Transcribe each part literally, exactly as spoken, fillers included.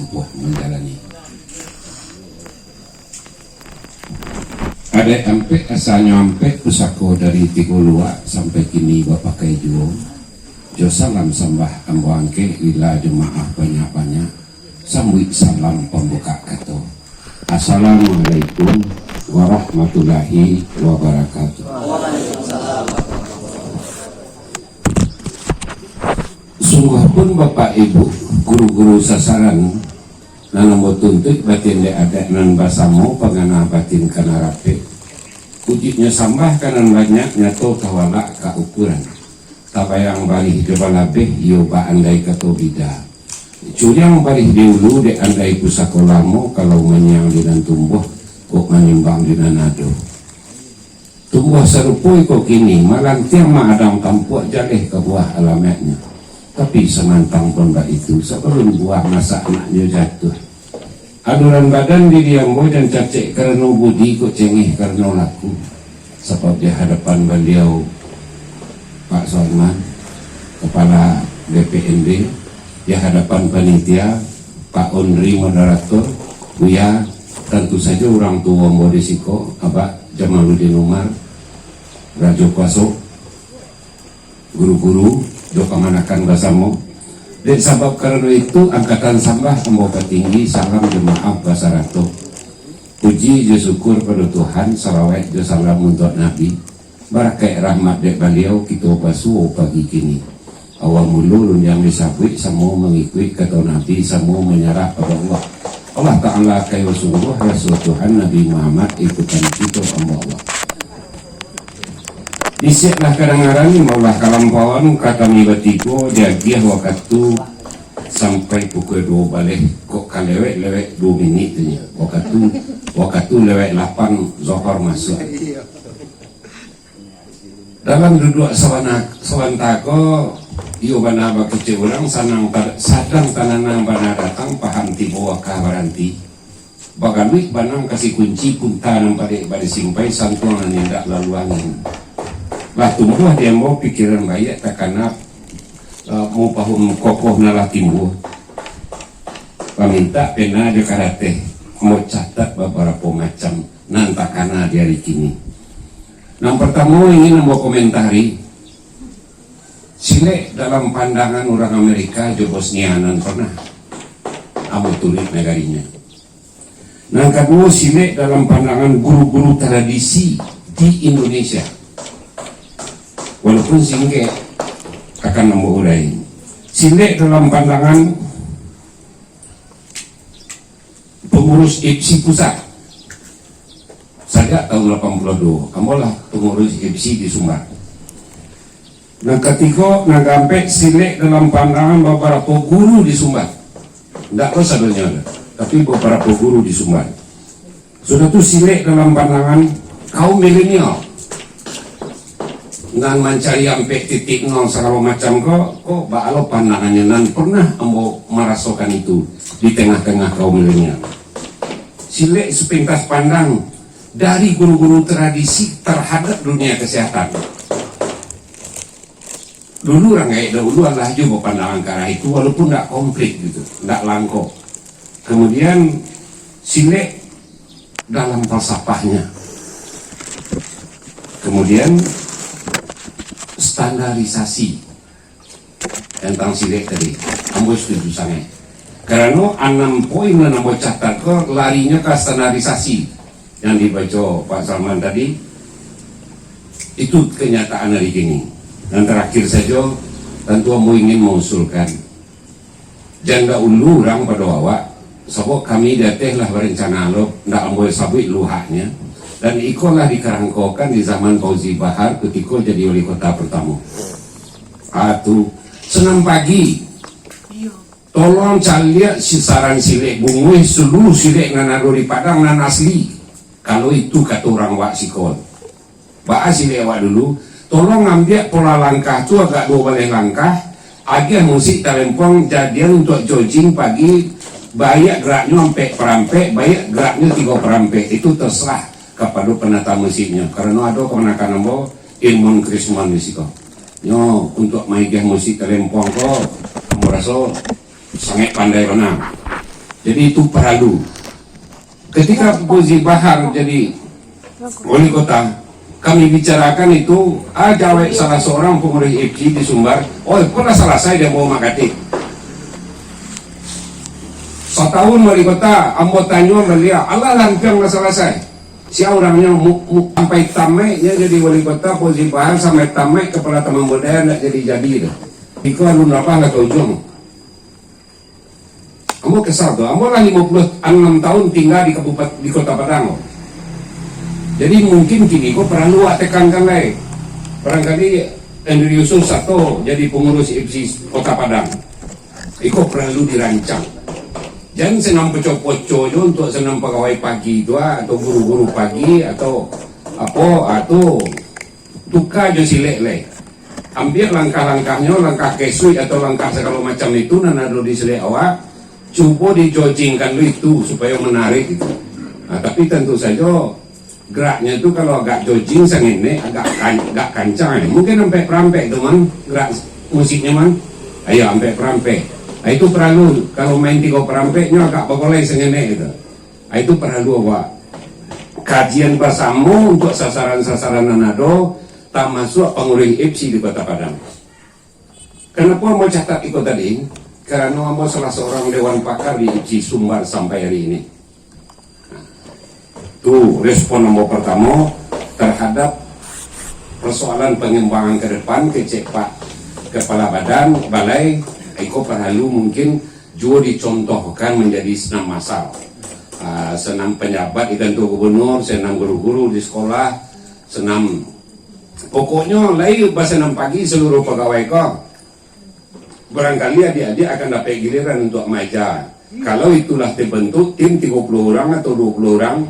Wah, manjalani. Adaik ampek, asanyo ampek, pusako dari tigo luak sampai kini bapakai juo. Jo salam sambah ambo angkek, ila jo maaf banyak-banyak, sambuik salam pambukak kato. Assalamualaikum warahmatullahi wabarakatuh. Sungguahpun, Bapak Ibu, guru-guru sasaran, nan ambo tuntuik batin dek adaik nan basamo, pangana batin kana rapek. Ujuiknyo sambah ka nan banyak, nyato tawalak ka ukuran. Tabayang barih jo balabeh, iyo baandai kato bida. Curiang barih di ulu, dek andai pusako lamo, kalau manyiang di nan tumbuah, kok manimbang di nan ado. Tumbuah sarupo iko kini, malantiang maadang tampuak, jaleh ka buah alamaiknyo. Tapi samantang pun baitu, sabalun buah masak anaknyo jatuah. Aluran badan diri ambo jan cacek karano budi, kok cengeh karano laku. Sabab di hadapan baliau, Pak Suarman, Kapala B P N B, di hadapan panitia, Pak Onri moderator, Buya, tantu sajo urang tuo ambo di siko, Abak Jamaluddin Umar, Rajo Kuaso, guru-guru, jo kamanakan basamo. Dek sabab karano itu, angkatan sambah ambo patinggi, salam jo maaf basarato. Puji jo syukur pado Tuhan, salawat jo salam untuak Nabi. Barakaik rahmat dek Baliau, kito basuo pagi kini. Awal mulo rundiang disabuik, samo mangikuik kato Nabi, samo manyarah pado Allah. Allah Ta'ala kayo sungguah, raso Tuhan Nabi Muhammad ikutan kito, ambo Allah. Bisiak lah kadangaran, imbau lah kalampauan, ka kami batigo diagiah wakatu sampai pukua duo baleh, kok ka lewek-lewek duo minik tu nyo. Wakatu, wakatu lewek lapan, Zohor masuak. Dalam duduak sabana-, sabanta ko, iyo bana bakecek urang, sanang ta-, sadang tananang bana datang, paham tibo aka baranti. Bagaluik banang kasi kunci, punta nan padek badi simpai, santuang nan indak lalu angin. Lah tumbuah di ambo pikiran baiak, takana, eh, mupahum kokoh nan lah timbuah. Pamintak pena jo karateh, ambo catat babarapo macam nan takana di ari kini. Nan partamo ingin ambo komentari, silek dalam pandangan urang Amerika jo Bosnia nan pernah ambo turuik nagarinyo. Nan kaduo, silek dalam pandangan guru-guru tradisi di Indonesia. Walaupun singkek, akan ambo urai. Silek dalam pandangan pengurus IPSI pusat. Sajak tahun lapan puluh dua, ambo lah pengurus IPSI di Sumbar. Nan katigo, nan kaampek, silek dalam pandangan babarapo guru di Sumbar. Ndak lo sadonyo, tapi babarapo guru di Sumbar. Sudah tu, silek dalam pandangan kaum milenial. Nan mancari ampek titik nol sagalo macam ko, ko baa lo pandangannyo, nan pernah ambo marasokan itu di tengah-tengah kaum milenial. Silek sepintas pandang dari guru-guru tradisi terhadap dunia kesehatan. Dulu urang gaek dahulu alah jo bapandangan ka arah itu, walaupun ndak komplit gitu, ndak langkok. Kemudian, silek dalam falsafahnya. Kemudian, standarisasi tentang silek tadi, ambo setuju sangaik. Karano anam poin nan ambo catat ko larinyo ka standarisasi yang dibaco Pak Salman tadi, itu kenyataan hari kini. Dan terakhir sajo, tantu ambo ingin mengusulkan, jan dahulu urang pado awak, sabab kami di ateh lah barencana lo, ndak ambo sabuik luhaknyo, dan iko lah dikarangkokan di zaman Fauzi Bahar kutiko jadi wali kota pertamo. Ah, tu, Senin pagi, tolong caliak sisaran silek bunguih, seluruh silek nan ado di Padang nan asli. Kalau itu kato urang wak siko. Baa silek awak dulu, tolong ambiak pola langkah tu agak duo baleh langkah, agiah musik talempong jadian untuak jogging pagi, baiak geraknyo ampek parampek, baiak geraknyo tigo parampek. Itu terserah kapado penata musiknyo. Karano ado kamanakan ambo, Ilmon Krismon di siko. Nyo, untuak maigiah musik talempong ko, ambo raso sangaik pandai bana. Jadi itu paralu. Ketika Fauzi Bahar jadi wali kota, kami bicarakan itu, ah, jawab salah seorang pengurus F C di Sumbar, "Oh, kok lah salasai dek ambo Mak Katik?" Satahun wali kota, ambo tanyo baliau, "Alah, lah ampiang lah salasai." Sia urangnyo mu-, mu-, sampai tamaiknyo jadi wali kota, Fauzi Bahar sampai tamaik kepala taman budaya, ndak jadi-jadi doh. Iko alun rabah lah ka ujuang. Ambo kesal tu. Ambo lah limo puluah anam tahun tingga di kabupat-, di Kota Padang. Jadi mungkin kini ko paralu awak tekankan lai. Barangkali Andrew Yusuf Sato jadi pengurus F C Kota Padang. Iko paralu dirancang. Jan senam poco-poco jo untuk senam pagawai pagi tu, ah, atau guru-guru pagi, atau apo, ah, tu tuka jo silek lai. Ambiak langkah-langkahnyo, langkah kesuik atau langkah sagalo macam itu nan ado di silek awak, cubo dijojingkan dulu itu supayo manarik gitu. Nah, tapi tantu sajo geraknyo tu kalau agak jojing sangenek, agak kan-, agak kancang, eh. Mungkin ampek parampek tu, Mang, gerak musiknyo, Mang. Ayo, ampek parampek. Nah, itu paralu, kalau main tigo parampeknyo agak bagolai sangenek gitu. Ah, itu paralu awak kajian basamo untuk sasaran-sasaran nan ado, tamasuak pangurus F C di Kota Padang. Kanapo ambo catat iko tadi? Karano ambo salah saurang dewan pakar di F C Sumbar sampai hari ini. Tu respon ambo partamo tarhadap persoalan pangembangan ka depan, kecek Pak Kepala Badan, Balai, iko paralu mungkin juo dicontohkan manjadi senam masal. Ah, senam panjabat di kantua gubernur, senam guru-guru di sekolah, senam, pokoknyo lai basenam pagi saluruh pagawai ko. Barangkali adiak-adiak akan dapek giliran untuak maaja. Kalau itulah terbentuk tim tigo puluh urang atau duo puluh urang,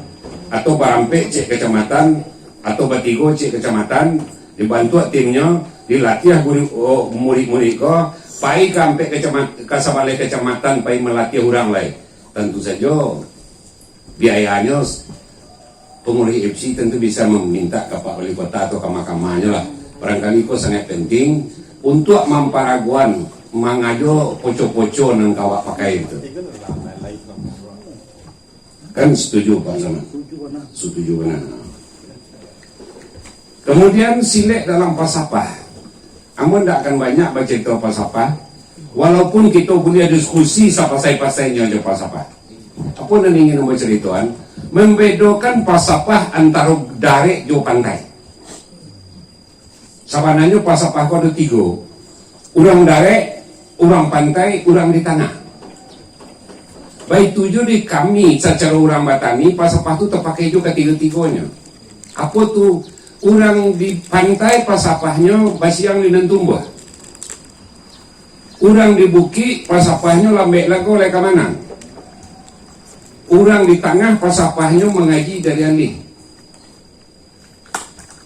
atau barampek ciek kacamatan, atau batigo ciek kacamatan, dibantuak timnyo, dilatiah guru, oh, murid-murid ko, pai ka ampek kacamat-, ka sabaleh kacamatan, pai malatiah urang lai. Tantu sajo, biayanyo s-, pangurus F C tantu bisa mamintak ka Pak Wali Kota atau kama-kamanyo lah. Barangkali ko sangaik penting untuak mamparaguan mangajo poco-poco nan ka awak pakai tu. Kan setuju, Pak Samad? Setuju bana. Kemudian, silek dalam pasapah. Ambo ndak akan banyak bacarito pasapah, walaupun kito buliah diskusi sapasai-pasainyo jo pasapah. Apo nan ingin ambo caritoan? Mambedokan pasapah antaro darek jo pantai. Sabananyo pasapah ko ado tigo. Urang darek, urang pantai, urang di tangah. Baitu juo di kami, sacaro urang batani, pasapah tu tapakai juo katigo-tigonyo. Apo tu? Urang di pantai pasapahnyo basiang di nan tumbuah. Urang di bukik pasapahnyo lambek lago lai ka manang. Urang di tangah pasapahnyo mangaji dari alih.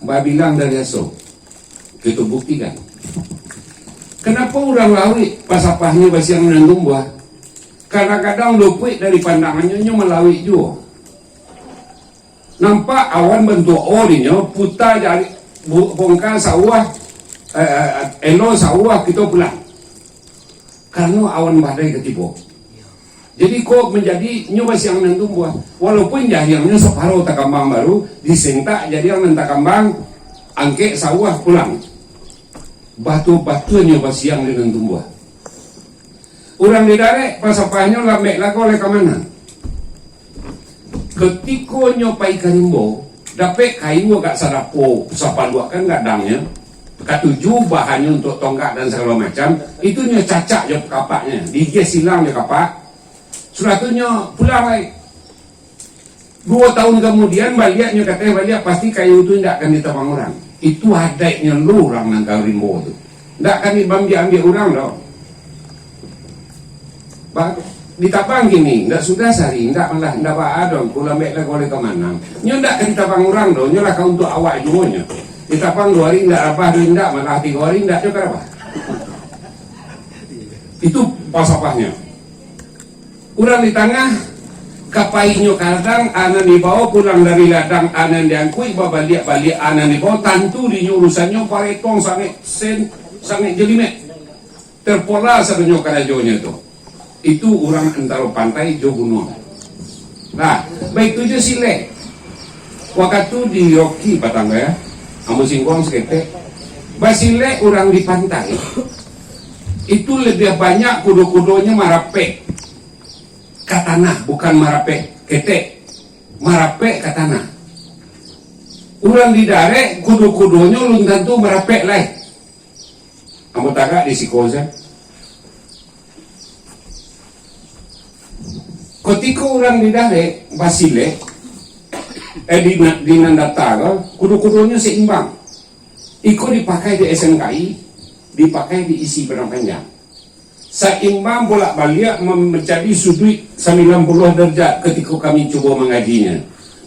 Babilang dari aso. Kito buktikan. Kanapo urang lauik pasapahnyo basiang nan tumbuah? Kadang-kadang lupuik dari pandangannyo, nyo malauik juo. Nampak awan bantuak O dinyo, puta jari, bu-, bongka sauah, eh, eh, elo sauah, kito pulang. Karano awan badai ka tibo. Jadi, kok manjadi nyo basiang nan tumbuah. Walaupun jariangnyo saparo takambang baru, disentak jariang nan takambang, angkek sauah pulang. Batua-batua nyo basiang di nan tumbuah. Urang di darek, pasapahnyo lambek lago lai ka manang. Kutiko nyo pai ka rimbo, dapek kayu agak sadapo, sapaluak kan gadangnyo, katuju bahannyo untuak tonggak dan sagalo macam, itu nyo cacak jo kapaknyo, digiah silang jo kapak, sudah tu nyo pulang lai. Duo tahun kamudian, baliak nyo ka ateh baliak, pasti kayu tu indak akan ditabang urang. Itu adaiknyo lo urang nan ka rimbo tu. Indak akan diambiak-ambiak urang doh. Ba-, ditabang kini, indak sudah sahari, indak malah, indak baa doh, ko lambek lago lai ka manang. Nyo indak ka ditabang urang doh, nyo lah ka untuak awak juo nyo. Ditabang duo hari indak rabah doh, indak malah tigo hari indak juo ka rabah. Itu pasapahnyo. Urang di tangah, ka painyo kadang, a nan dibao pulang dari ladang, a nan diangkuik babaliak-baliak, a nan dibao, tantu dinyo urusannyo paretong sangaik sen, sangaik jelimet. Terpola sadonyo karajonyo tu. Itu urang antaro pantai jo gunuang. Nah, baitu jo silek. Wakatu di Rocky patang ko, ya, ambo singguang saketek. Basilek urang di pantai, itu labiah banyak kudo-kudonyo marapek ka tanah, bukan marapek ketek, marapek ka tanah. Urang di darek, kudo-kudonyo alun tantu marapek lai. Ambo tagak di siko sajo. Kutiko urang di darek basilek, eh, di na-, di nan data ko, kudo-kudonyo saimbang. Iko dipakai di S M K I, dipakai di isi Padang Panjang. Saimbang bolak-baliak mem-, mancari suduik sambilan puluah darjat kutiko kami cubo mangajinya.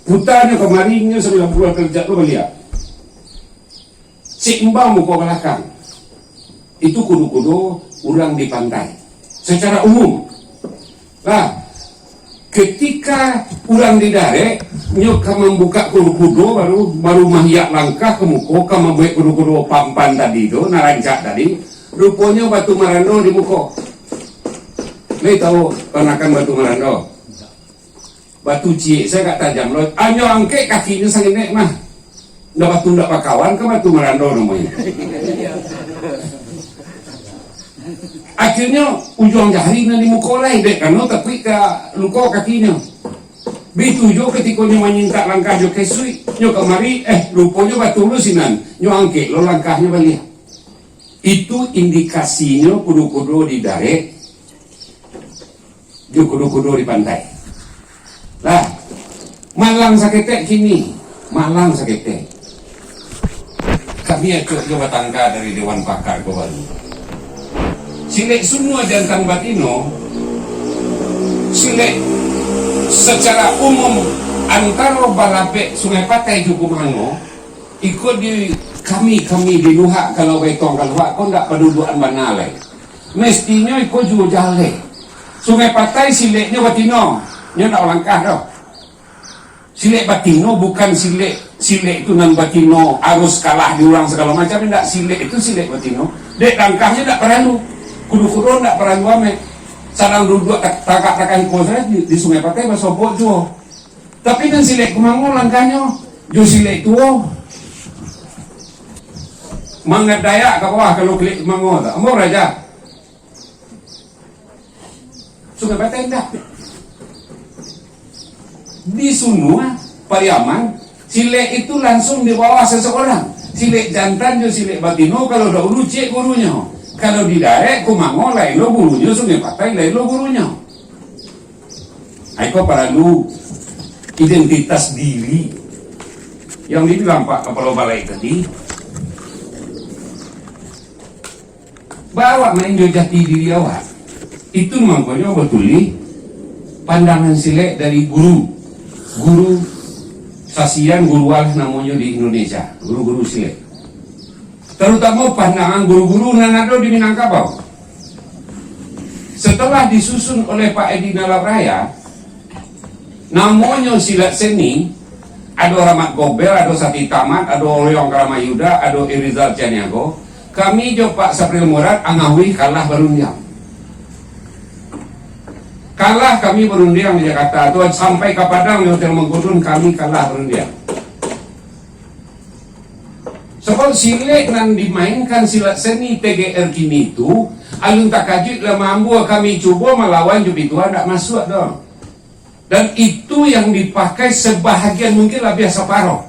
Putanyo kamari, inyo sambilan puluah darjat tu baliak. Saimbang muko balakang. Itu kudo-kudo urang di pantai. Secara umum. Lah, ketika urang di darek, nyo ka mambukak kudo-kudo, baru, baru mahiak langkah ka muko, ka mambuek kudo-kudo pampan tadi tu, nan rancak tadi, ruponyo batu marando di muko. Lai tahu panakan batu marando? Batu ciek sajo agak tajam lo. Anyo angkek kakinyo sangenek mah. Ndak batu ndak bakawan ka batu marando namonyo. Akhirnyo, ujuang jari nan di muko lai, dek karano takuik ka luko kakinyo. Baitu juo kutiko nyo manyintak langkah jo kesuik, nyo kamari, eh, ruponyo batu lo sinan, nyo angkek lo langkahnyo baliak. Itu indikasinyo kudo-kudo di darek jo kudo-kudo di pantai. Lah, malang saketek kini, malang saketek. Kami acok jo batangka dari Dewan Pakar ko baru. Silek sunua jantan batino, silek secara umum antaro Balapek, Sungai Patai jo Kumango, iko di kami, kami di Luhak, kalau baetong ka Luhak ko ndak padudukan bana lai. Mestinyo iko juo jaleh. Sungai Patai sileknyo batino, nyo ndak balangkah doh. Silek batino bukan silek, silek tu nan batino harus kalah di urang sagalo macam, indak. Silek itu silek batino. Dek langkahnyo ndak paralu. Kudo-kudo ndak paralu amek. Sadang duduak tak-, tagak takah iko sajo di, di Sungai Patai basobok juo. Tapi nan silek Kumango langkahnyo jo silek tuo mangadayak ka bawah, kalau silek Kumango tu. Ambo raja. Sungai Patai indak. Di sunua Pariaman, silek itu langsung di bawah seseorang. Silek jantan jo silek batino, kalau dahulu ciek gurunyo. Kalau di darek Kumango lain lo gurunyo, Sungai Patai lain lo gurunyo. Iko paralu identitas diri. Yang dibilang Pak Kapalo Balai tadi, baa awak main jo jati diri awak. Itu mangkonyo batulih pandangan silek dari guru. Guru sasian, guru alah namonyo di Indonesia, guru-guru silek. Tarutamo pandangan guru-guru nan ado di Minangkabau. Setelah disusun oleh Pak Edi Nalap Raya, namonyo silat seni, ado Rahmat Gobel, ado Sati Tamat, ado Oreong Karamayuda, ado Irizal Caniago. Kami jo Pak Sapril Murad Angawi kalah barundiang. Kalah kami barundiang di Jakarta tu, sampai ka Padang di Hotel Mengkudun kami kalah barundiang. Sabab silek nan dimainkan silat seni T G R kini tu, alun takajuik lah mambua kami cubo malawan jo bituan, ndak masuak doh. Dan itu yang dipakai sebahagian, mungkin labiah saparoh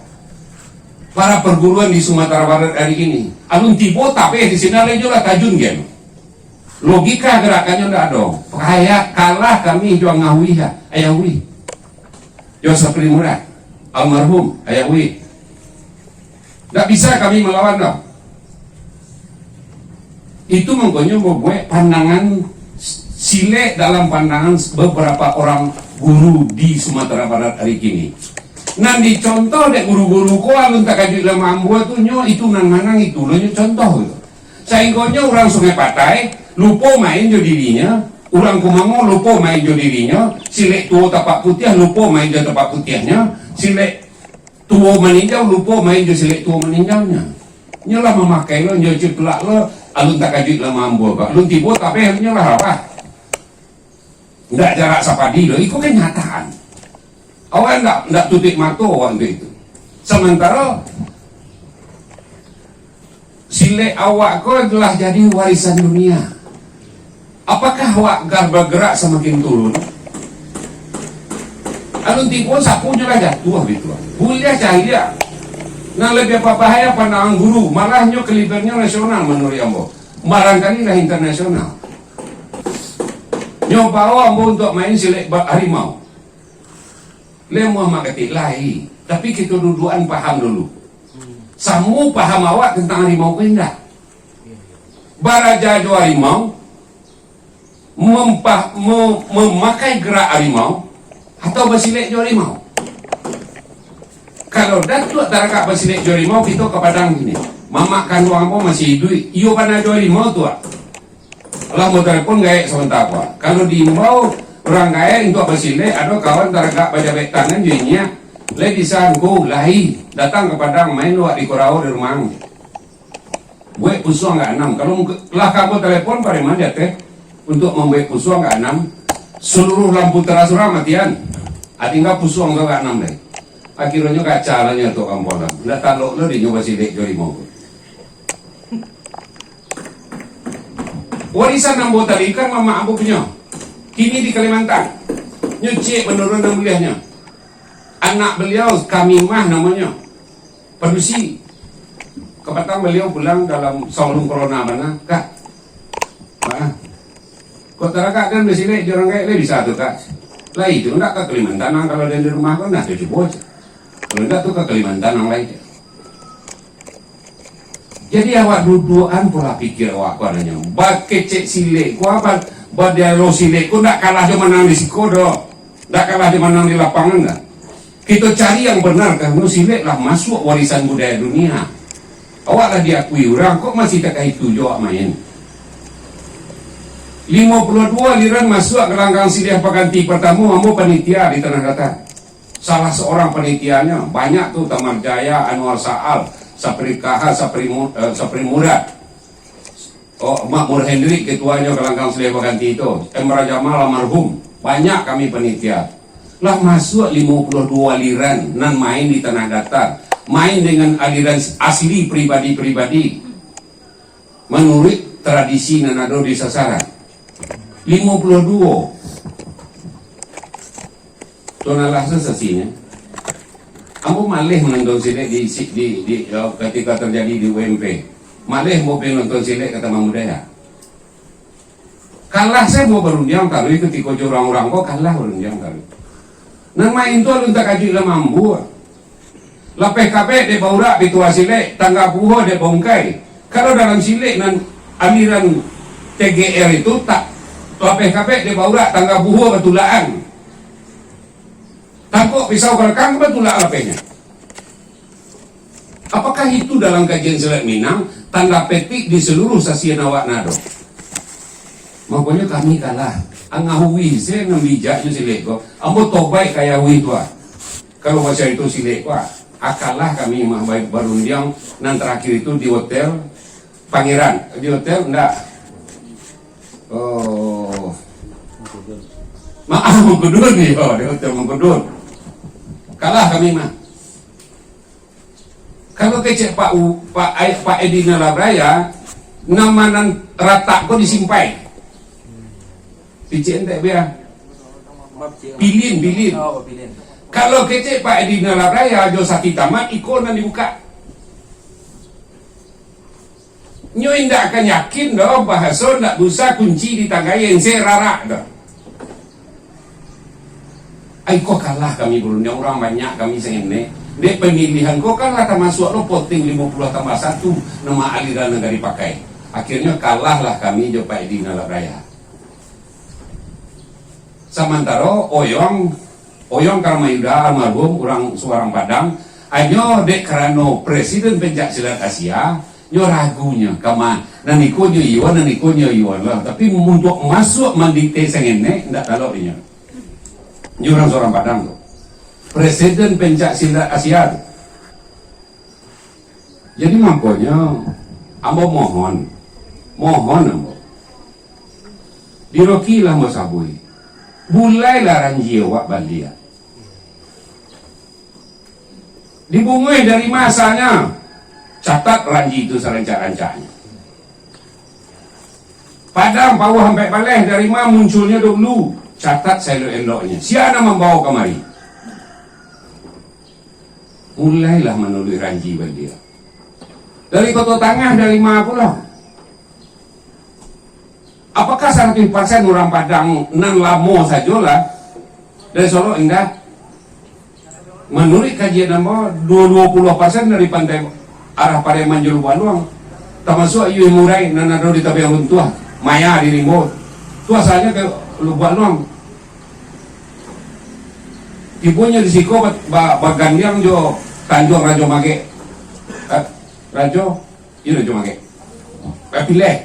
para perguruan di Sumatera Barat hari ini. Alun tibo tabeh di sinan lai, jolah tajun gen. Logika gerakannyo ndak ado. Kayak kalah kami jo Angawi, ha, Ayawi. Jo Sapri Murad, almarhum Ayawi. Ndak bisa kami malawan doh. Itu mangkonyo mambuek pandangan silek dalam pandangan beberapa orang guru di Sumatera Barat hari kini. Nan dicontoh dek guru-guru ko, alun takajuik lah mambua tu, nyo itu nan manang, itu lo nyo contoh tu. Sainggonyo urang Sungai Patai lupo main jo dirinyo, urang Kumango lupo main jo dirinyo, silek tuo tapak putiah lupo main jo tapak putiahnyo, silek tuo maninjau lupo main jo silek tuo maninjaunyo. Nyo lah mamakai lo, nyo ciplak lo, alun takajuik lah mambua, alun tibo tabeh nyo lah apa. Ndak jarak sapadi doh, iko kenyataan. Awak ndak, ndak tutuik mato awak untuak itu. Samantaro silek awak ko lah jadi warisan dunia. Apakah awak gar-, bagerak samakin turun? Alun tibo sapu nyo lah jatuah gitu. Buliah caliak. Nan labiah babahaya pandangan guru, malah nyo kalibarnyo nasional manuruik ambo. Barangkali lah internasional. Nyo bawa ambo untuak main silek ba-, harimau. Lai Muhammad Katik lai, tapi kito duduakan paham dulu. Samo paham awak tantang harimau ko indak? Baraja jo harimau, mempa-, me-, memakai gerak harimau, atau basilek jo harimau? Kalau Datuak taragak basilek jo harimau, kito ka Padang kini. Mamak kanduang ambo masih iduik, iyo bana jo harimau tu, ah. Lah, ambo talepon gaek sabanta ko. Kalau diimbau urang gaek untuak basilek, ado kawan taragak bajabek tangan jo inyiak, lai bisa ngku, lai, datang ka Padang, main awak di Korao di rumah. Buek pusuang ka anam. Kalau mungkin, lah ka ambo talepon pareman di ateh untuak mambuek pusuang ka anam, saluruah lampu teras urang matian. Ah, tingga pusuang tu ka anam lai. Akhianyo kaca lah nyo tu kampung lah. Ndak talok lo dinyo basilek jo harimau. Warisan ambo tadi kan mamak ambo punyo. Kini di Kalimantan. Nyo ciek manurun nan buliahnyo. Anak baliau Kamimah namonyo. Padusi. Kapatang baliau pulang dalam sabalun korona bana, Kak. Ah. Kok taragak kan basilek jo urang gaek lai bisa tu, Kak? Lai tu ndak ka Kalimantan, kalau den di rumah ko nah tu cubo. Kalau ndak tu ka Kalimantan nan lai. Jadi awak duduakan pola pikir awak ko adonyo. Bakecek silek ko, ba-, badialog silek ko ndak kalah jo manang di siko doh. Ndak kalah jo manang di lapangan doh. Kito cari yang benar, karano silek lah masuak warisan budaya dunia. Awak lah diakui urang, kok masih takah itu jo awak main? Limo puluah duo aliran masuak galanggang silek baganti partamo, ambo panitia di Tanah Datar. Salah saurang panitianyo, banyak tu, Tamar Jaya, Anwar Saal, Sapri Kaha, Sapri Mu-, eh, Sapri Murad. Oh, Makmur Hendrik ketuanyo galanggang silek baganti tu. Emra Jamal almarhum. Banyak kami panitia. Lah masuak limo puluah duo aliran nan main di Tanah Datar. Main dengan aliran asli pribadi-pribadi. Manuruik tradisi nan ado di sasaran. Limo puluah duo. Tuan alah sasasinyo. Ambo maleh manonton silek di, di, di, di, katiko tajadi di U M P. Maleh ambo pai nonton silek ka Taman Budaya. Kalah se ambo barundiang taruih katiko jo urang-urang ko, kalah barundiang taruih. Nan main tu alun takajuik lah mambuak. Lapeh kapek dek baurak pituah silek, tangga puho dek baungkai. Kalau dalam silek nan aliran T G R itu, tak, lapeh kapek dek baurak, tangga puho batulakan. Tangkok pisau balakang batulak lapehnyo. Apakah itu dalam kajian silat Minang, tanda petik di seluruh sasian awak nado? Makonyo kami kalah. Angahui se nan bijaknyo silek ko. Ambo tobaik ka Yahweh tu ah. Kalau bacarito silek ko ah, kalah kami mah ba-, barundiang nan tarakhir itu di hotel Pangeran. Di hotel ndak? Oh. Maaf, Mengkudun, yo, di hotel Mengkudun. Kalah kami mah. Kalau kecek Pak U-, Pak Ai-, Pak Edi Nalabraya, nama nan ratak ko disimpai. Picik entek bia. Pilin, pilin. Oh, pilin. Kalau kecek Pak Edi Nalabraya, jo Sati Tamat, iko nan dibuka. Nyo indak akan yakin doh, bahaso ndak busa kunci di tanggai, ensek rarak doh. Ai, ko kalah kami barundiang, urang banyak kami sangenek. Dek pamilihan ko kan lah tamasuak lo voting limo puluah tambah satu, nama aliran nan ka dipakai. Akhirnyo kalahlah kami jo Pak Edi Nalabraya. Samantaro Oyong, Oyong Karmayuda almarhum, urang Subarang Padang, anyo dek karano Presiden Pencak Silat Asia, nyo ragunyo, kama, nan iko nyo iyo, nan iko nyo iyo lah. Tapi untuak masuak mandikte sangenek, ndak talok inyo. Nyo urang Subarang Padang tu. Presiden Pencak Silat Asia tu. Jadi, mangkonyo, ambo mohon, mohon ambo, di Rocky lah ambo sabuik, Bulailah ranji awak baliak. Dibunguih dari ma asalnyo? Catat ranji tu sarancak-rancaknyo. Padang pauah ampek baleh dari ma munculnyo dulu? Catat saelok-eloknyo. Sia nan mambawo kamari? Mulailah manuruik ranji baliak. Dari Koto Tangah dari ma pulo? Apakah saratuih persen urang Padang nan lamo sajolah dari Solok? Indak. Manuruik kajian ambo, duo, duo puluah persen dari pantai arah Pariaman jo Lubuak Aluang, tamasuak Yuih Murai nan ado di tabiang runtuah, maya di Rimbo. Tu asalnyo ka Lubuak Aluang. Tibonyo di siko ba-, ba-, bagandiang jo Tanjuang Rajo Magek. Eh, Rajo, iyo Rajo Magek. Eh, Pileh.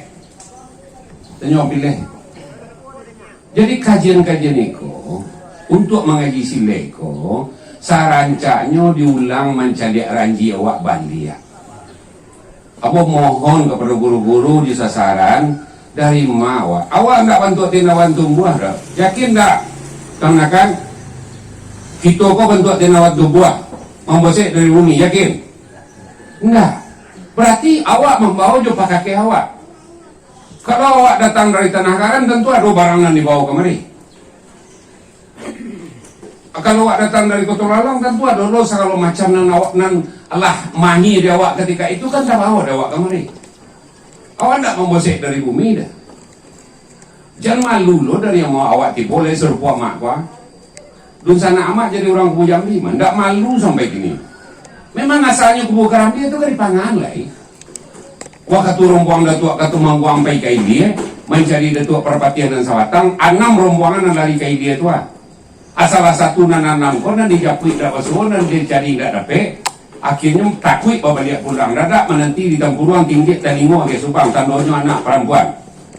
Tanjuang Pileh. Jadi, kajian-kajian iko, untuak mangaji silek ko, sarancaknyo diulang mancaliak ranji awak baliak. Ambo mohon kapado guru-guru di sasaran, dari ma awak? Awak ndak bantuak tanaman tumbuah doh. Yakin ndak? Karena kan, kito ko bantuak tanaman tumbuah, mambosek dari bumi, yakin? Ndak. Berarti awak mambawo jo pakakeh awak. Kalau awak datang dari Tanah Karan, tantu ado barang nan dibawo kamari. Kalau awak datang dari Koto Lalang, tantu ado lo sagalo macam nan awak, nan lah mahi di awak katiko itu, kan tabawo di awak kamari. Awak ndak mambosek dari bumi doh. Jan malu lo dari ma awak tibo lai sarupo amak ko, ah. Dunsanak amak jadi urang Kubu Jambi mah, ndak malu sampai kini. Memang asalnyo Kubu Karambia tu kan di Pangan lai. Wakatu rombongan Datuak Katumangguang pai ka India, mancari Datuak Parpatiah nan sabatang, anam rombongan nan lari ka India tu, ah. Salah satu nan anam ko nan dijapuik dak basuo, nan dicari dak dapek, akhirnyo takuik babaliak pulang, dadak mananti di Tampuruang, tinggek talingo agak subang, tandonyo anak parampuan.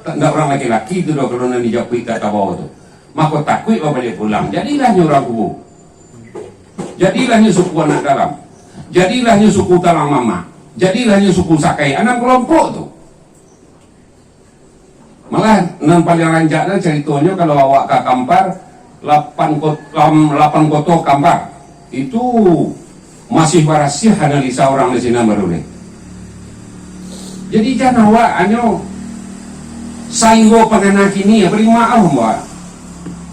Ndak urang laki-laki tu doh, kalau nan dijapuik dak tabawo tu. Mako takuik babaliak pulang. Jadilah nyo urang Kubu. Jadilah nyo suku Anak Dalam. Jadilah nyo suku Talang Mamak. Jadilah nyo suku Sakai. Anam kelompok tu. Malah nan paliang rancak tu caritonyo, kalau awak ka Kampar, lapan kot-, lam-, lapan koto Kampar. Itu masih barasiah analisa urang di sinan baru deh. Jadi jan awak hanyo sainggo pangana kini, bari maaf, awak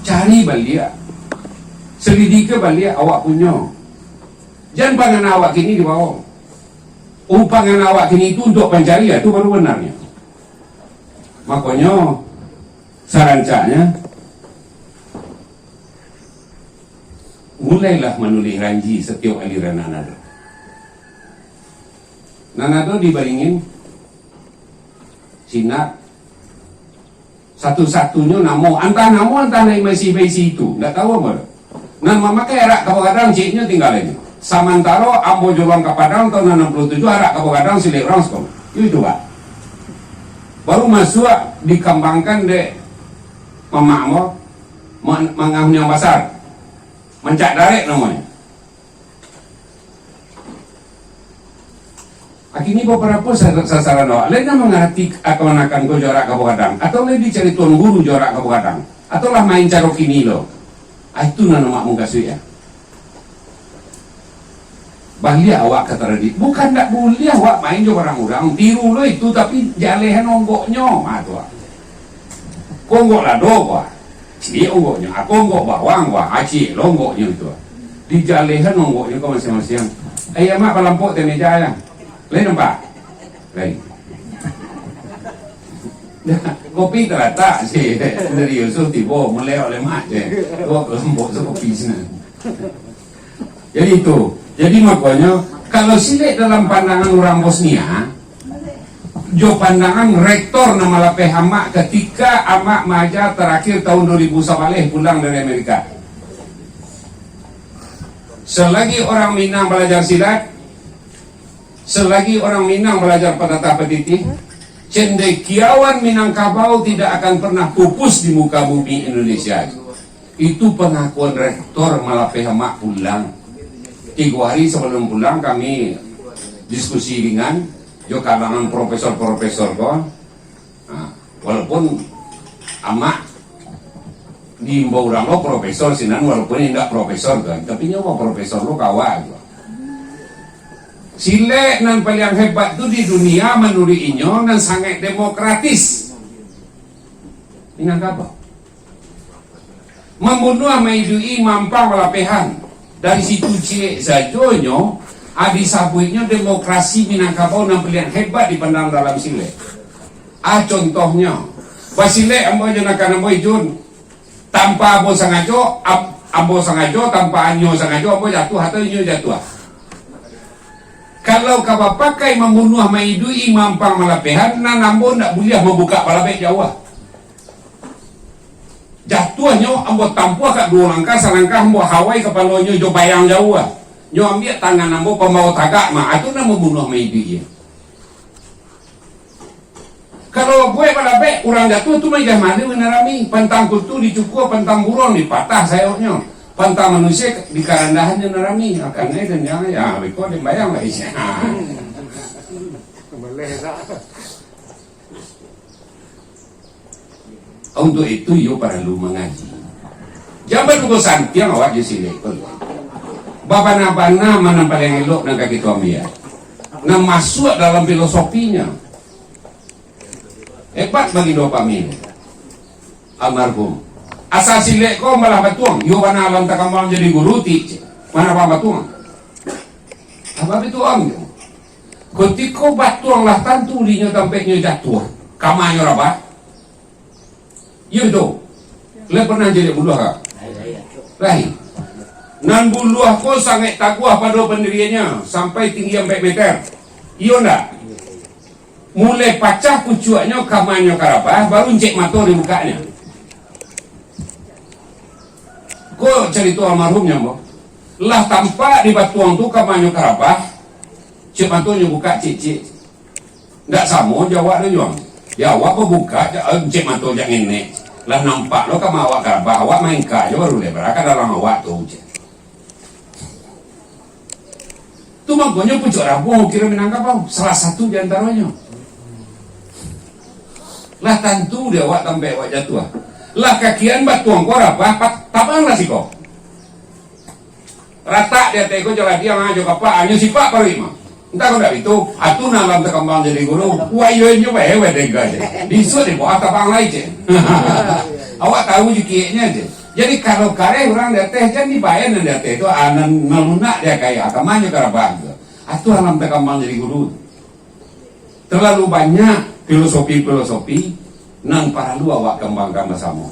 cari baliak, selidiki baliak awak punyo. Jan pangana awak kini dibawo. Oh, pangana awak kini itu untuak pancari, ya, itu baru banarnyo. Makonyo, sarancaknyo, mulailah manulih ranji satiok aliran nan ado. Nan ado di Baringin, Sinak, satu-satunyo namo, antah namo, antah nan masih baisi itu, ndak tahu apo. Nan mamakai arak Kapo Gadang, ciknyo tinggalanyo. Samantaro ambo jolong ka Padang tahun anam puluah tujuah, arak Kapo Gadang silek urang sakolah. Itu, itu, Pak. Baru masuak, dikambangkan dek mamak ambo, ma-, Mangah Niang Basar. Mancak Darek namonyo. Kini babarapo sa-, sasaran awak? Lai ndak mangarati kamanakan ko jo arak Kapo Gadang? Atau lai dicari Tuan Guru jo arak Kapo Gadang? Atau lah main caro kini lo? Ah, itu nan amak mukasuik, ya. Baliak awak ka tradisi. Bukan ndak buliah awak main jo barang urang. Tiru lo itu, tapi jalehan onggoknyo. Ah, tu, ah. Ko onggok lado ko, ah. Ciek onggoknyo, ah, ko onggok bawang ko, ah, ciek lo onggoknyo itu, ah. Dijalehan onggoknyo ka masiang-masiang. Ai, amak balampok ateh meja, ya. Lai nampak? Lai. Kopi talatak, si dari Yusuf tibo, mulai oleh mak je. Ko balampok se kopi sinan. Jadi itu. Jadi makonyo, kalau silek dalam pandangan urang Bosnia, jo pandangan rektor nan malapeh amak katika amak maaja tarakhir tahun dua ribu sabaleh pulang dari Amerika. Selagi orang Minang balajar silat, selagi orang Minang balajar patatah patitih, cendekiawan Minangkabau tidak akan pernah pupus di muka bumi Indonesia. Itu pangakuan rektor malapeh amak pulang. Tigo hari sabalum pulang, kami diskusi ringan jo kalangan profesor-profesor ko. Ha, walaupun amak Diimbau urang lo profesor sinan, walaupun indak profesor kan, tapi nyo mah profesor lo kawa juo. Silek nan paliang hebat tu di dunia, manuruik inyo, nan sangaik demokratis. Minangkabau. Mambunuah, maiduik-i, maampang, malapehan. Dari situ ciek sajo nyo, a, disabuiknyo demokrasi Minangkabau nan paliang hebat dipandang dalam silek. A, contohnyo, basilek ambo jo nakan ambo Ijun. Tanpa ambo sangajo, am-, ambo sangajo, tanpa inyo sangajo, ambo jatuah atau inyo jatuah. Kalau ka bapakai mambunuah, maiduik-i, maampang, malapehan, nan ambo ndak buliah mambukak palabek jauah. Jatuahnyo ambo tampuah ka duo langkah, salangkah ambo hawai kapalonyo jo bayang jauah. Nyo ambiak tangan ambo pambao tagak mah, a tu nan mambunuah, maiduik-i. Kalau buek balabek, urang jatuah tu mah indak malu nan rami, pantang kutu dicukua, pantang buruang dipatah sayoknyo, pantang manusia dikarandahannyo nan rami, akan ai dan yang, ya, beko den bayang lai. Untuk itu, iyo paralu mangaji. Jan baduo santiang awak jo silek ko. Babana-bana ma nan paliang elok nan ka kito ambiak, nan masuak dalam filosofinyo. Hebat Bagindo Pamil, almarhum. Asa silek ko malah batuang, iyo bana alam takambang jadi guru ti, cek. Mana paham batuang? Apa batuang tu? Kutiko batuang lah tantu dinyo tampeknyo jatuah, kamanyo rabah. Iyo tu. Lai pernah jadi buluah ka? Lai. Nan buluah ko sangaik taguah pado pandiriannyo, sampai tinggi ampek meter. Iyo ndak? Mulai pacah pucuaknyo, kamanyo ka rabah, baru encek mato dibukaknyo. Ko carito almarhumnyo, ambo. Lah tampak di batuang tu kamanyo ka rabah, encek matonyo bukak ciek-ciek. Ndak samo jo awak tu, Juang. Ya, awak babukak, ja-, encek mato jak ngenek. Lah nampak lo kama awak ka rabah, awak maingka jo baru lai baraka dalam awak tu, cek. Tu mangkonyo pucuak rabuah ukiro Minangkabau, salah satu di antaronyo. Lah tantu di awak tampek awak jatuah. Lah kakian batuang ko rabah, pat-, tabanglah siko. Ratak di ateh ko jo ladiang, ah, jo kapak, ah, nyo sipak paruik mah. Entah ko ndak itu, atu nan alam takambang jadi guru. Wah, iyo inyo bae, weh, dega je. Bisuak di bawah tabang lai je. Awak tahu je kieknyo je. Jadi, kalau kareh urang di ateh, jan dibae nan di ateh tu, ah, nan, nan lunak dia kaya, ah, kamanyo ka rabah tu. Atu alam takambang jadi guru. Terlalu banyak filosofi-filosofi nan paralu awak kambangkan basamo.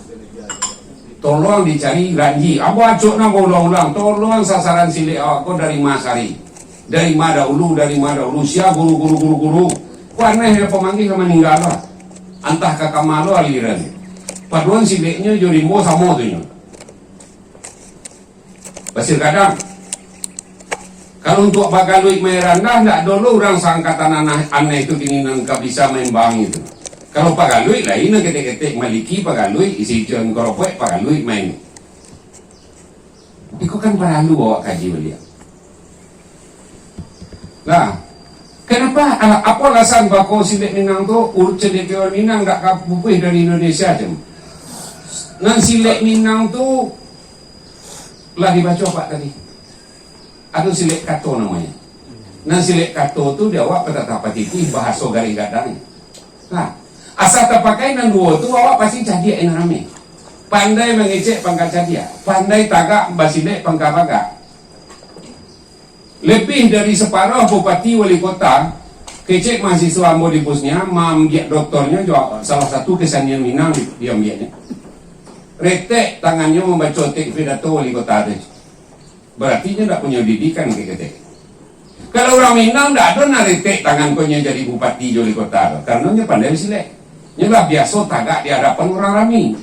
Tolong dicari ranji. Ambo acok nan baulang-ulang. Tolong sasaran silek awak ko dari ma sari. Dari ma dahulu, dari ma dahulu. Sia guru, guru, guru, guru. Ko aneh pamanggih ka maningga lah. Antah ka kama lo aliran. Paduan sileknyo jo rimbo samo tu nyo. Pasir Gadang. Kalau untuak Pagaluik main randah, ndak ado lo urang saangkatan anah-, aneh tu kini nan ka bisa main bang itu. Kalau Pagaluik lain, nan ketek-ketek maliki Pagaluik, isi ijon koropek Pagaluik main. Iko kan paralu awak kaji baliak. Nah, kenapa, ala-, apo alasan bako silek Minang tu, ur-, cendekiawan Minang dak ka pupuih dari Indonesia tu? Nan silek Minang tu lah dibaco Pak tadi. Ado silek kato namonyo. Nan silek kato tu di awak patatah patitih bahaso garih gadang. Nah, asa tapakai nan duo tu, awak pasti cadiak nan rami. Pandai mangecek pangka cadiak, pandai tagak basilek pangka bagak. Lebih dari saparuah bupati wali kota, kecek mahasiswa ambo di Pusnia, maambiak doktornyo jo salah satu kesenian Minang di, diambiaknyo. Retek tangannyo mambaco teks pidato wali kota tu. Barati inyo ndak punyo didikan, kecek. Kalau urang Minang ndak ado nan retek tangan ko nyo jadi bupati jo wali kota tu, karano nyo pandai basilek. Nyo lah biaso tagak di adapan urang rami.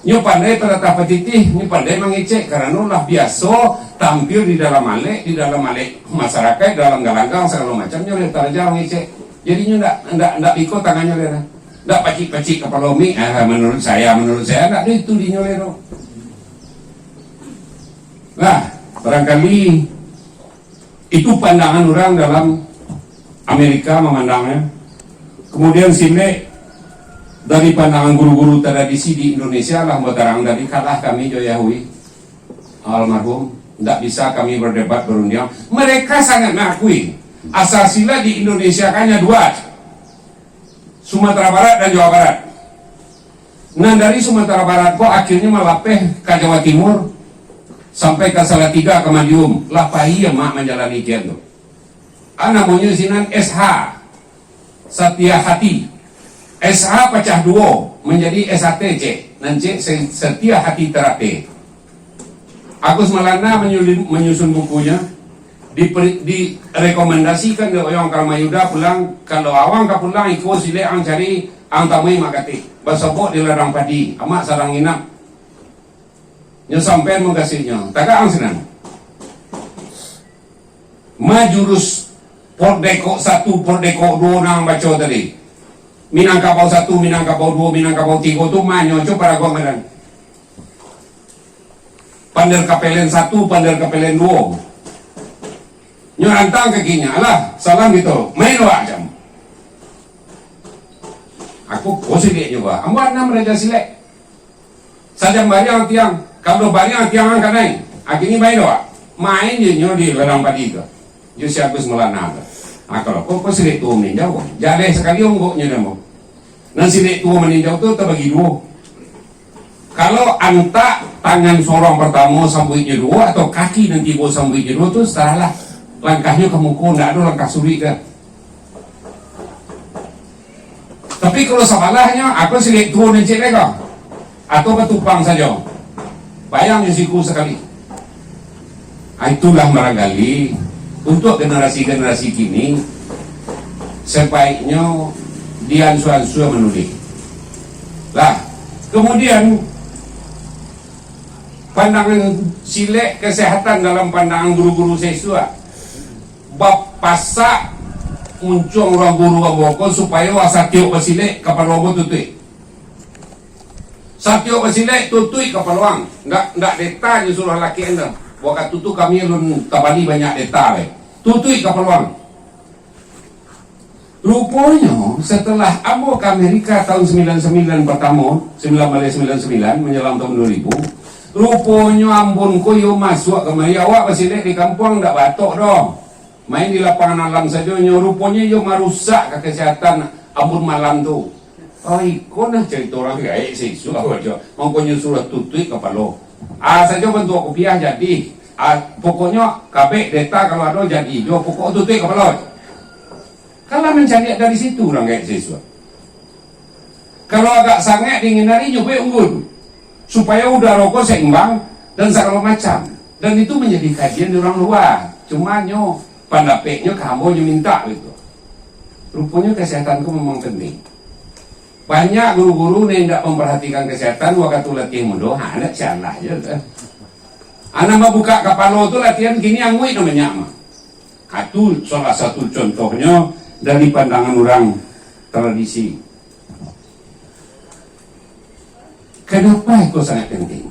Nyo pandai tatatah patitih, nyo pandai mangecek, karano lah biaso tampil di dalam alek, di dalam alek masarakaik, dalam galanggang sagalo macam, nyo lah taraja mangecek. Jadi nyo ndak, ndak, ndak biko tangannyo lai lah. Ndak pacik-pacik kapalo mik, ah, menurut saya, menurut saya, ndak ado itu di nyo lai tu. Nah, barangkali itu pandangan urang dalam Amerika mamandangnya. Kemudian silek Dari pandangan guru-guru tradisi di Indonesia, lah batarang tadi, kalah kami jo Yahudi almarhum. Ndak bisa kami berdebat, berunding. Mereka sangat mengakui, asal silat di Indonesia kan hanya dua, Sumatera Barat dan Jawa Barat. Nan dari Sumatera Barat ko akhirnyo malapeh ka Jawa Timur, sampai ka Salatiga, ka Madiun. Lah pai amak manjalani kian tu. Ah, namonyo sinan S H, Satia Hati. S H pacah duo, manjadi S H T, cek. Nan cek se-, Satia Hati Terape. Agus Maulana manyulin-, manyusun bukunyo, diperi-, direkomendasikan dek Oyong Karma Yuda pulang, kalau awang ka pulang, iko silek ang cari, ang tamui Mak Katik. Basobok di ladang padi, amak sadang nginap. Nyo sampai mukasuiknyo, tagak ang sinan. Majurus Pordekok satu, Pordekok duo nan baco tadi. Minangkabau satu, Minangkabau duo, Minangkabau tigo tu manyoco paraguang badan. Pandir Kapelen satu, Pandir Kapelen duo. Nyo rantang kakinyo, alah, salam gitu. Main awak jam. Aku ko silek juo. Ambo anam raja silek. Sajan bariang tiang, kalau bariang tiang angkanai, akhirnyo main awak. Main je nyo di ladang padi tu. Jo si Agus Maulana tu. Ah, kalau ko, ko silek tuo main jauah. Jaleh sakali onggoknyo damo. Nan silek tuo maninjau tu tabagi duo. Kalau antak tangan sorang partamo sambuiknyo duo, atau kaki nan tibo sambuiknyo duo tu, saralah. Langkahnyo ka muko, ndak ado langkah suruik ka. Tapi kalau sabalahnyo, ako silek tuo nan cek lai ko? Atau batupang sajo? Bayang jo siku sakali. Ah, itulah barangkali, untuak generasi-generasi kini, sabaiknyo diansua-ansua manulih. Lah, kemudian, pandangan silek kesehatan dalam pandangan guru-guru sesuai. Bapasak muncuang urang guru ambo ko supayo satiok basilek kapalo ambo tutuik. Satiok basilek, tutuik kapalo ang. Ndak, ndak deta nyo suruah laki anda. Wakatu tu kami alun tabali banyak deta lai. Tutuik kapalo ang. Ruponyo, setelah ambo ka Amerika tahun sembilan sembilan pertamo, sembilan baleh sembilan sembilan, manjalang tahun dua ribu, ruponyo ambun ko iyo masuak kamari, awak basilek di kampuang ndak batok doh. Main di lapangan alam sajo nyo, ruponyo iyo marusak ka kesehatan ambun malam tu. Oh, iko nah carito urang gaek sisuak awak jo. Mangkonyo suruah tutuik kapalo. Ah, sajo bantuak kupiah jadi. Ah, pokoknyo kabek deta kalau ado jadi jo, pokok tutuik kapalo. Kalau mancaliak dari situ urang gaek sisuak. Kalau agak sangaik dingin hari, nyo buek unggun, supayo udaro ko saimbang dan sagalo macam. Dan itu manjadi kajian di urang lua. Cumanyo, pandapeknyo ka ambo nyo mintak gitu. Ruponyo kesehatan ko memang penting. Banyak guru-guru nan indak memperhatikan kesehatan wakatu latiah mudo, ha, nak salah je tu. Anak mabukak kapalo tu latihan kini anguik namonyo mah. Ha, tu salah satu contohnyo dari pandangan urang tradisi. Kenapa itu sangat penting?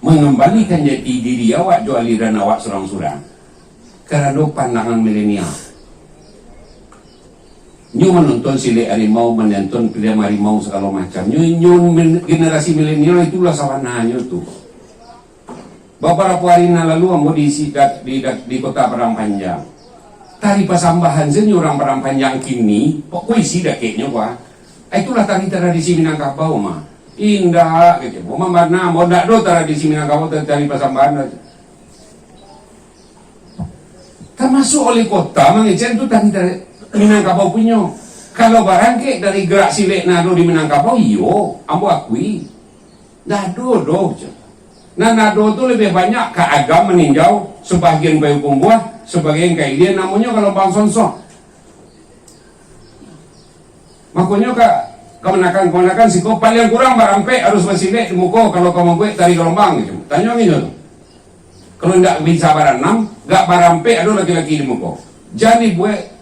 Mengembalikan jati diri awak jo aliran awak surang-surang. Karano pandangan milenial. Nyo manonton silek harimau, manonton film harimau sagalo macam. Nyo, nyo men-, generasi milenial itulah sabananyo tu. Babarapo ari nan lalu ambo di sidak, di dak-, di kota Padang Panjang. Tari pasambahan sajo urang Padang Panjang kini, pokok isi dakeknyo, wah. Ah, itulah tari tradisi Minangkabau mah. Indak, kecek. Mama bana, ambo ndak ado tradisi Minangkabau tari, tari pasambahan. Tamasuak wali kota mangecek tu tari, tari Minangkabau punyo. Kalau barangkek dari gerak silek nan ado di Minangkabau, iyo, ambo akui. Ndak ado doh, cek. Nan ado tu labiah banyak ka Agam maninjau, sabagian Payakumbuah, sabagian ka ilia, namonyo Galombang Sonsong. Makonyo ka, kamanakan-kamanakan siko paliang kurang barampek harus basilek di muko kalau ka mambuek tari galombang, cek. Tanyo nginyo tu. Kalau indak bisa baranam, gak barampek ado laki-laki di muko. Jan dibuek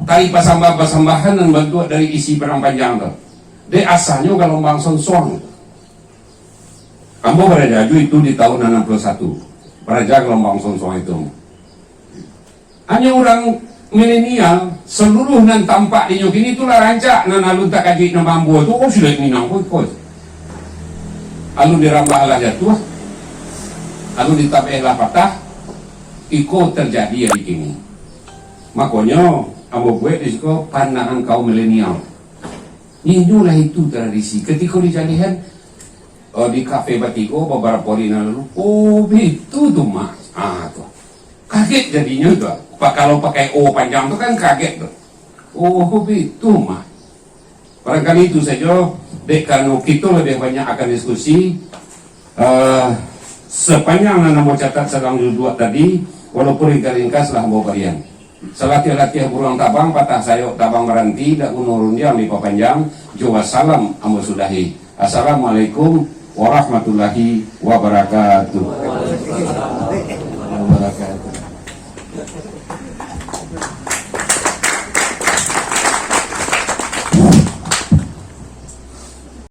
tari pasambahan-pasambahan nan bantuak dari isi Padang Panjang tu. Dek asanyo Galombang Sonsong. Ambo baraja jo itu di tahun anam puluah satu. Baraja Galombang Sonsong itu. Hanyo urang Milenial, saluruh nan tampak di inyo kini tu lah rancak, nan alun takajuik nan baambo tu, oh, sudah Minang ko, ko. Alun dirambah lah jatuah, alun ditabeh lah patah, iko terjadi ari kini. Makonyo, ambo buek di siko pandangan kaum milenial. Inyolah itu tradisi. Katiko dijadikan, eh, di kafe batigo babarapo hari nan lalu, "Oh, bitu tu, Mak." Ah, tu. Kagek jadinyo tu. Pa-, kalau pakai O panjang tu kan kagek tu. "Oh, bitu, Mak." Barangkali itu sajo, dek karano kito labiah banyak akan diskusi, eh, sapanjang nan ambo catat sadang duduak tadi, walaupun ringkas-ringkas lah ambo barian. Salatiah-latiah buruang tabang, patah sayok tabang baranti, dak guno rundiang dipapanjang, jo wassalam ambo sudahi. Assalamualaikum warahmatullahi wabarakatuh. Wabarakatuh.